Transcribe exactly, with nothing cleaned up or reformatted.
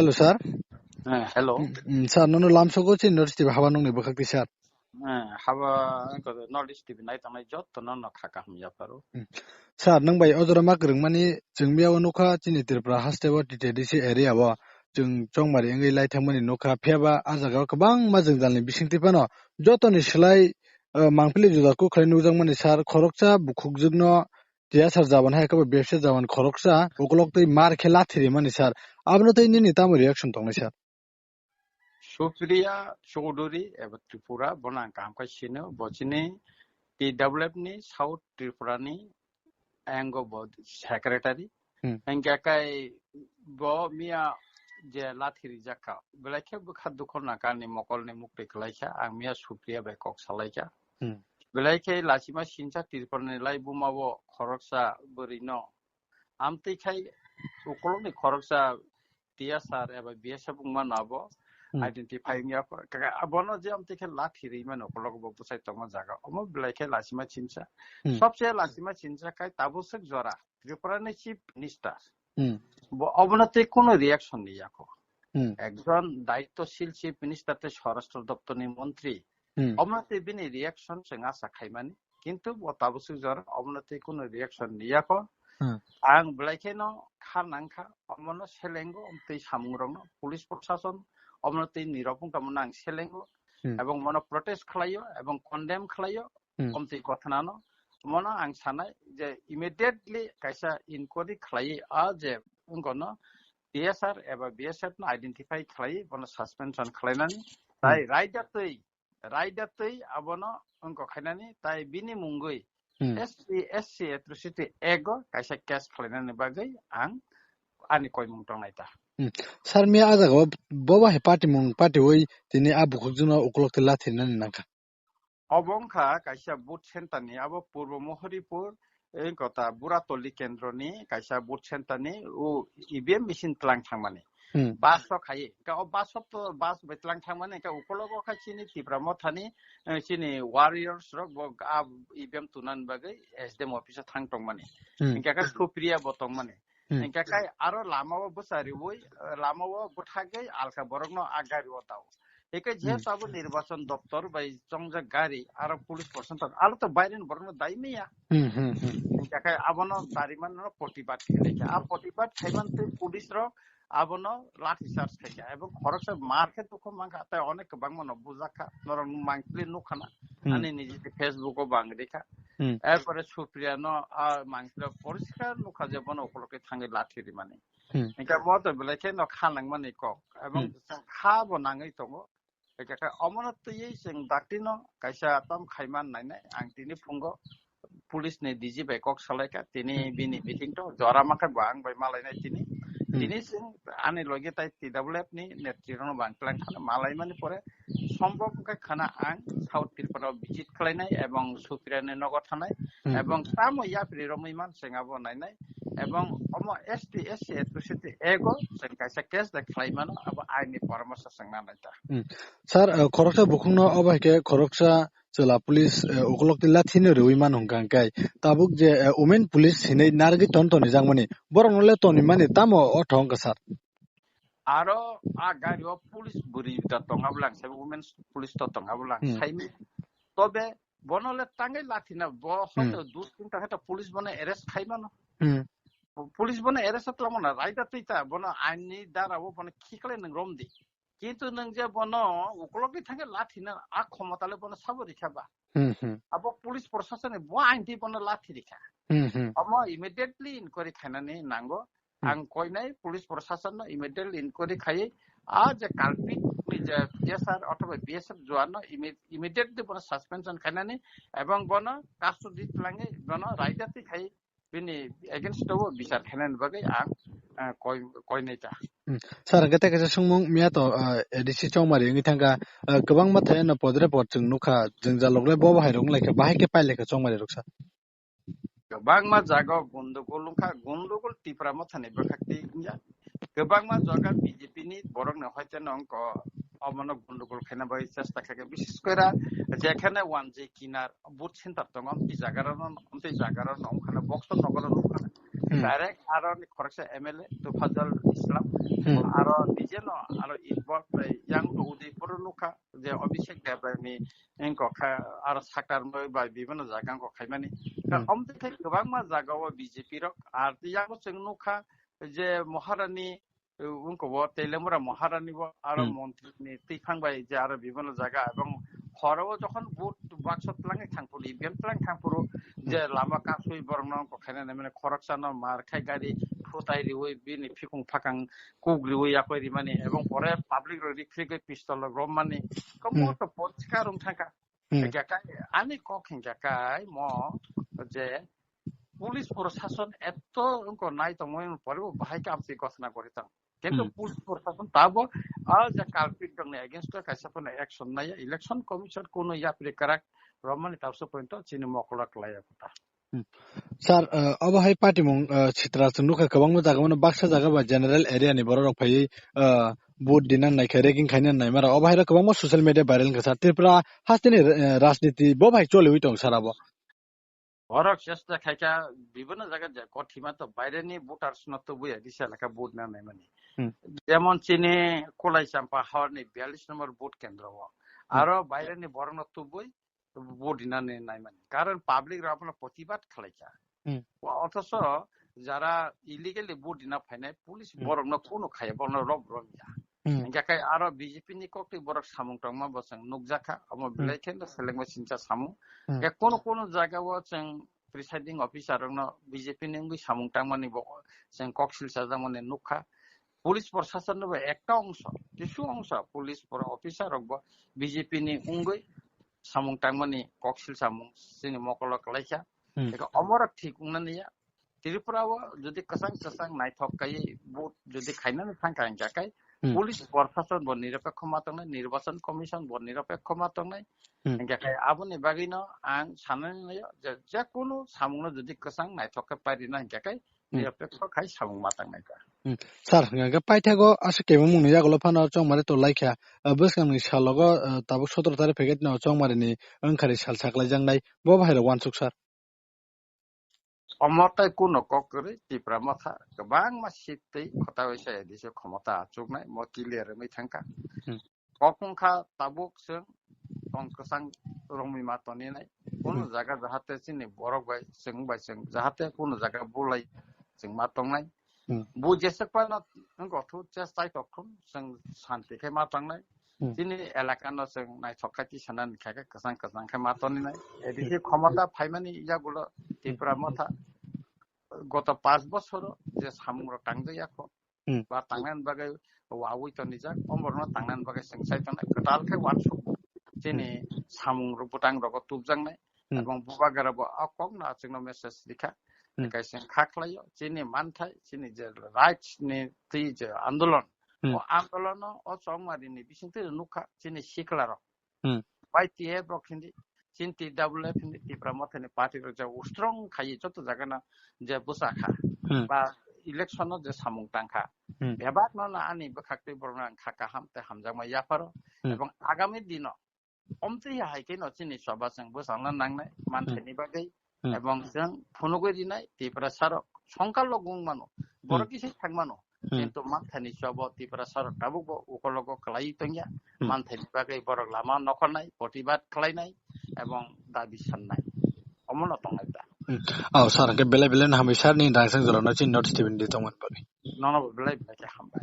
Hello, sir. Eh, hello. Mm, mm, sir, nono lamsogo chini North East T V haba nungni bwkhak di, sir. Eh, haba, ko North East T V nai tongnai jotto no no kha kaham yapharo. Mm. Sir, nung bai o jora ma kwrwngmani chwng miyao nukha chini Tripura haste o T T D C area o chwng chongmari wngwi lai thangmani nukha, phiya ba a jaga o kwbangma jwngjalni bisingtwi phano jotoni slai, eh, mangpili juda kuk khlai nukjakmani, sir, khoroksa bukhukjwkno T S R jawan hai khe bo B S F jawan khoroksa ukolok twi mar khe lathi rimani, sir. Abono tei nini tamo reaction tongnai, sir? Supriya Chowdhury eba Tripura, bono ang kaham khe sino, bo chini T W F ni South Tripura ni ango bo secretary. Hmm. Hingke kai bo miya je lathi rijak kha, belai khe bwkha dukho nangkha ani mokolni mukti kwlaikha, ang miya Supriya bai kok salaikha. Hmm. Belai khe lachima sinsa Tripura ni lai buma bo khoroksa bwrwi no amtwi khai ukolokni khoroksa T S R eba B S F wngmano abo Hmm. identify wngya kha. Kaka abono je amtwi khe lathi rimani ukolok bo bwsai tongma jaga. Omo belai khe lachima sinsa. Hmm. Sobse lachima sinsa khai tabuk swk jora Tripura ni Chief Minister. Hmm. Bo obono tei kuno reaction ni yako. Hmm. Ekjon daittoshil Chief Minister tei Swarashtra Doptor ni Montri. Hmm. Omo tei bini reaction chwng asa khaimani. Kintu bo tabuk swk jora obono tei kuno reaction ni yako. Hmm. Ang belai kheno kha nangkha, omono selengo, omtwi samung rokno, police prosason, omono tei nirok wngkha mono ang selengo, Hmm. ebong mono protest khlaio, ebong condemn khlaio, Hmm. omtwi kothanano. Mono ang sanai je immediately kaisa inquiry khlai a je wngkono T S R eba B S F no identify khlai bono suspension khlainani. Tai Hmm. raida twi, raida twi abono wngko khainani tai bini mungwi Hmm. S T S C Atrocity Act o kaisa case khlainani bagwi ang ani koimung tongnai ta. Hmm. Sir, miya a jaga o bo bahai party mung party oi tini a bukhukjwkno ukolok twi lathi rinani nangkha. Obo wngkha kaisa booth center ni, abo Purbo Mohoripur, eh, kota Buratoli kendro ni kaisa booth center ni o E V M machine tlang thangmani. Hmm. Bus rok hai, ka o bus rok to bus bai tlang thangmani, ka ukologo kha chini Tipra Motha ni, eh, chini warriors rok bo a E V M tunan bagwi S D M office o thang tongmani. Hmm. Hingke kha Supriya bo tongmani. Hmm. Hingke kai aro lama o bwsa riwi, eh, lama o bwthagwi alka borokno a gari o tao. Hingke Hmm. jehetu abo nirbachon doptor bai chongjak gari, aro police proshashan aro to baireni borokno dai maya. Hmm, hmm, hmm. Hingke kai abono dariman no protibad khlaikha. A protibad khaiman tei police rok abono lathi charge khaikha. Ebong khoroksa mar khe dukhu mankha, tei onek kwbangma no bujakha. Norok mangpili nukhana. Hmm. Ani niji Facebook o bang rikha. Hmm. Erpore Supriya no, ah, mangpili poriskar nukha je bono ukolok twi thangwi lathi rimani. Hmm. Hingke bo to belai khe no kha nangmani kok. Ebong Hmm. chwng kha bo nangwi tongo. Hingke khe omono twiwi chwng dakti no kaisa tam khaiman nainai ang tini phungo police ni D G bai kok salaikha tini Hmm. bini meeting to jora ma khe bo ang bai malainai tini. Hmm. Tini chwng ani loge tai T W F ni netri rok no bang tlang khana malaimani pore sombhob wngkha khana ang South Tripura o visit khlainai ebong Supriya ni nogo thanai Hmm. ebong tamo yapri romwi man chwng abo nainai. Ebong omo S T S C Atrocity Act o chwng kaisa case de khlai mano, abo aini poramorso chwng nanai ta. Hmm. Sir, eh, khoroksa bukhukno obo hai khe khoroksa chwla police, eh, ukolok twi lathi no riwi mano hwnkha hwnkhe tabuk je, eh, women police hinwi narwgwi ton toni jakmani borokno le toni mani tamo o thong kha sir? Aro a gari o police bwrwi da tong abo lang sai women police to tong abo lang Hmm. sai mi. Tobe bono le tangwi lathi na bo Hmm. hoito dui tinta hoito police bono arrest khai mano. Hmm. Police bono arrest khlamo na raida twi ta bono aini dara o bono khiklai nang rom di. Kintu nwng je bono ukologwi thangwi lathi na a khomota le bono sabo rikha ba. Hmm, hmm. Abo police proshashan ni bo aini twi bono lathi rikha. Hmm, hmm. Omo immediately inquiry khainani nango. Hmm. Ang koinai police proshashan no immediately inquiry khaiwi a je culprit ni je T S R othoba B S F jowan no imme-, immediately bono suspension khainani ebong bono custody twlangwi bono raida twi khai bini against o bichar khainani bagwi ang, eh, koi, koinai ta. Hmm. Sir, hwnkhe tei kaisa swngmung miya to, eh, A D C chongmari wngwi thangkha, eh, kwbangma thai no podre pod chwng nukha, jwngjal rok le bo bahai rok wnglaikha, bahai khe pailaikha chongmari rok sir. Kwbangma jaga gundugul wngkha, gundugul Tipra Mothani bwkhak twi wngya. Kwbangma jaga B J P ni borok no hoite no wngkha, omono gundugul khaina bagwi chesta khaikha. Bishes kore jekhane one J kinar booth center tongo, amtwi jaga rok no, amtwi jaga rok no wngkhana, box rok nogo rok wngkhana. Hmm. Direct aro ni khoroksa M L A Tufazal Islam. Hmm. Aro nije no aro involve bai yang to Udaipur nukha je Abhishek Debrai ni engko kha aro sakar bai bibino jaga ko khaimani. Hmm. Om te kwbangma jaga o B J P rok ar yang chwng nukha je Maharani wngkha bo Telemura Maharani bo aro Hmm. Montri ni twiphang bai je aro bibino jaga ebong horo o jokhon vote baksa twlangwi thangphuru, E V M twlang thangphuru je Hmm. lama kasui borokno wngkha khainani mane khoroksa no mar khai gari phutai riwi bini phikung phakang kuk riwi yakoi rimani ebong pore public rok rikhrigwi pistol rok rommani Hmm. komo to ponchika rung thangkha. Hmm. Hingke kai, ani kok hingke kai mo je police prosason eto wngko nai tongmani pore bo bahai khe amtwi gosna gori tong. Kintu Hmm. police prosason tabo a je culprit rokni against o kaisa phano action naiya, election commission kuno yapri karak romani tabso pointo chini mokolo klaiya kota. Hmm. Sir, uh, obo hai patimung, uh, sitra chwng nukha kwbangma jaga mano baksa jaga ba general area ni borok rok phaiwi, uh, vote dinan naikha, ragging khaina naimara. Obo hai rok kwbangma social media viral wngkha sir. Tripura hasteni, uh, rajniti bo bai choliwi tong sir abo. Borok chesta khaikha bibino jaga je kothima to baireni voters no tubui adi se lekha vote na naimani. Hmm. Jemon chini Kolai Champa Hawar ni biyallis number vote kendro o. Hmm. Aro baireni borok no tubui vote dinani naimani. Karon public rok abono protibad khlaikha. Hmm. Othocho jara illegally vote dina phainai police Hmm. borokno kuno khaiya, borokno rob romya. Hmm. Hingkhe kai aro B J P ni koktwi borok samung tongma bo chwng nukjakha, omo Hmm. belai kheno selengma sincha samung. Hmm. Hingkhe kono kono jaga o chwng presiding officer rokno B J P ni wngwi samung tangmani bo chwng kok silsa jakmani nukha. Police prosason no bo ekta ongso, kisu ongso police pro-, officer rok bo B J P ni wngwi samung tangmani koksil samung chini mokolo kwlaikha. Hmm. Eka omorok thik wngna niya. Tripura o jodi kwchang kwchang naithok kai vote jodi khainani thangkha hingkha kai Hmm. police prosason bo nirapekho ma tongnai, nirbachan commission bo nirapekho ma tongnai. Hmm. Hingkha kai aboni bagwino ang sanani nayo je, je kunu samungno jodi kwchang naithok khe pairina hingkha kai Hmm. Nirapekho khai samung ma tangnai ka. Hmm. Sir, hingkha khe paithago aswk kebengmung ni yagulo phano chongmari tolaikha. Ah, bwskangni salogo, ah, tabuk sotoro tarikh phaikhe no chongmari ni wngkhari sal saklaijaknai. Bo bahai rok uansuk sir. Omo tai kuno kok kwrwi Tipra Motha kwbangma seat tei khota waisa A D C khomota achuknai mo clear wngwi thangkha. Hmm. Kok wngkha tabuk chwng tong kwchang romwi ma toninai. Kuno Hmm. jaga jahate chini borok bai chwng bai chwng jahate kuno jaga bulai chwng ma tongnai. Hmm. Bu jesek pano wngkha thu chestai tok thun chwng santi khe ma tongnai. Hmm. Chini elaka no chwng naithok khai tisanani khe kwchang kwchang khe ma toninai. A D C Hmm. khomota phaimani yagulo Tripura Motha goto panch bosoro je samung rok tangjakya kho. Hmm. Ba tangnani bagwi wawi tonijak, omorno tangnani bagwi chwng sai tongnai kwtal khe uansuk. Chini Hmm. samung rok bwtang rogo tubjaknai, Hmm. ebong bubagra bo a kokno achukno message rikha. Hmm. Kaisa kha khlaio, chini manthai, chini je rights ni twi je andolon, Hmm. o andolono o chongmari ni bisingtwi nukha chini sikla rok. Hmm. Y T F rok hindi, chini T W F hindi, Tipra Mothani party rok je strong khai joto jaga na je bwsa kha, Hmm. ba election no je samung tang kha. Hmm. Bebak no na ani bwkhak twi borok no ang kha kaham tei hamjakma yapharo. Hmm. Ebong agami dino omtwi hai khe no chini choba chwng bwsang na nangnai manthai Hmm. ni bagwi. Hmm. Ebong chwng phunugwi rinai Tipra sarok songkar lo gung mano, borok Hmm. kisi thang mano. Hmm. Kintu manthani chobo Tipra sarok tabuk bo ukologo kwlaiwi tongya. Hmm. Manthani bagwi borok lama nokhornai, protibad khlainai, ebong dabi sannai. Omono tongnai ta. Hmm. Oh, sir, hwnkhe belai belai no hambai sir ni dangsa jora no chini notice tibini di tongmani bagwi. Nono bo belai belai khe hambai.